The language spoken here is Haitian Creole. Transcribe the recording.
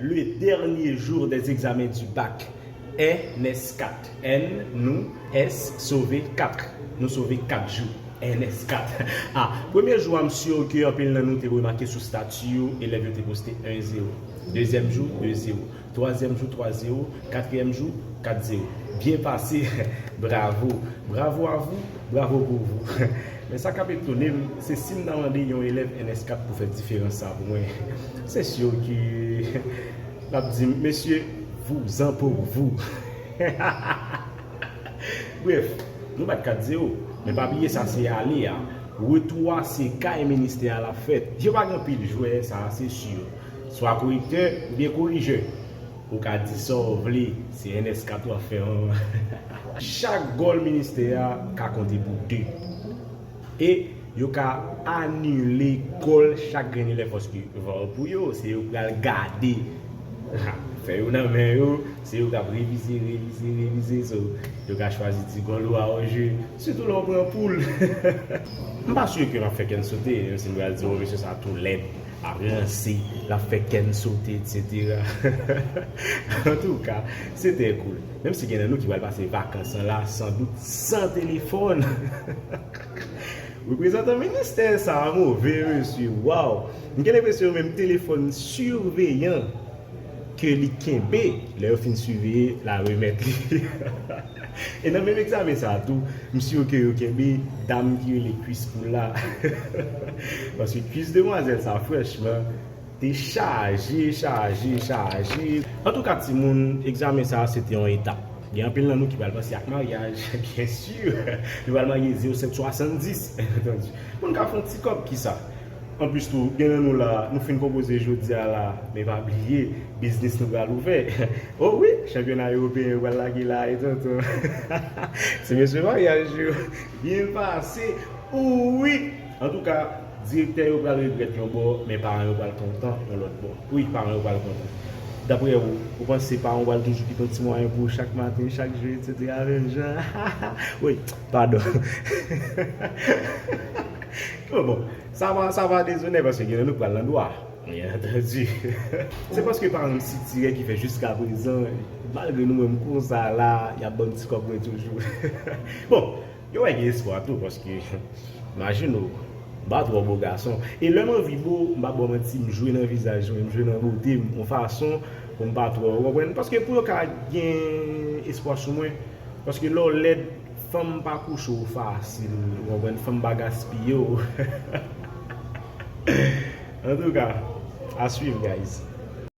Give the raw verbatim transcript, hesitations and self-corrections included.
Le dernier jour des examens du bac. N S kat. N, nou, S, sove, kat. Nou sove kat jou. N S kat. A, premye jou a, m si ke anpil nan nou te remake sou stati yo, elèv yo te poste en zewo. Dezyèm jou, de zewo. Twazyèm jou, twa zewo. Katriyèm jou, kat zewo. Byen pase. Bravo. Bravo à vous. Bravo pour vous. Men sa k ap etone m, se si m ta mande yon elèv N S kat pou fè diferans sa pou mwen. Se si ke l ap di m, mesye, vous en pour vous. Brèf, nou bat kat zewo. Men pa bliye sa se ale a. Retou a se kay ministè a l ap fèt. Yo pa gen anpil jwè, sa se si. Swa korektè oubyen korijè. Ou ka di sa w vle, se N S kat w ap fè an. Chak gòl ministè a ka konte pou de. E yo ka anile gòl chak grenn elèv paske va pou yo, se yo k pral gade. Ha, fè yo nan men yo, se yo k ap revize, revize, revize. So, yo ka chwazi ti gòl ou a o je, sitou lè w pran poul. M pa si ke l ap fè kè n sote, menm si m pral di, o, mesye sa tou lèd, ap ranse, l ap fè kè n sote, etsetera. Antouka, se trè koul. Menm si gen nan nou ki pral pase vakans an la, san dout, san telefòn. Reprezantan ministè sa a move, mesye. Waw! M gen lenpresyon menm telefòn siveyan ke li kenbe, lè yo fin siveye, l a remèt li. E nan menm egzamen sa a tou, m si ke yo kenbe dam ki rele kwis poul la. Paske kwis demwazèl sa, franchman, te chaje, chaje, chaje. Antouka, timoun, egzamen sa a, se te yon etap. Gen anpil nan nou ki pral panse ak maryaj, byen si. Nou pral marye zewo sèt swasanndis, byen antandi. Moun ka fè yon ti kòb, kisa? Anplis tou, gen nan nou la, nou fin konpoze jodi a la, men pa bliye, biznis nou pral ouvè. O wi, chanpyona ewopeyen yo pral lage la, e tonton. Se mesye maryaj yo. Byen pase. O wi. Antouka, direktè yo pral regrèt yon bò, men paran yo pral kontan yon lòt bò. Wi, paran yo pral kontan. Daprè ou, ou panse paran w pral toujou kite yon ti mwayen pou ou chak maten, chak jou, etsetera, menm jan? Wi, padon. Bon, bon, sa va, sa va dezonè paske gen nan nou k pral nan dwa. Byen antandi. Se paske paran m sitirè ki fè jiskaprezan, malgre nou menm konsa la, y ap ban m ti kòb mwen toujou. Bon, yo wè gen espwa tou, paske, imajine w, m pa twò bo gason. E lè m anvi bo, m pa ba w manti, m jwe nan vizaj mwen, m jwe nan bote m, yon fason pou m pa twò, ou konprann? Paske pou yo ka gen espwa sou mwen, paske lè w lèd, fanm pa kouche w fasil, ou konprann? Fanm pa gaspiye w. Antouka, à suivre, guys.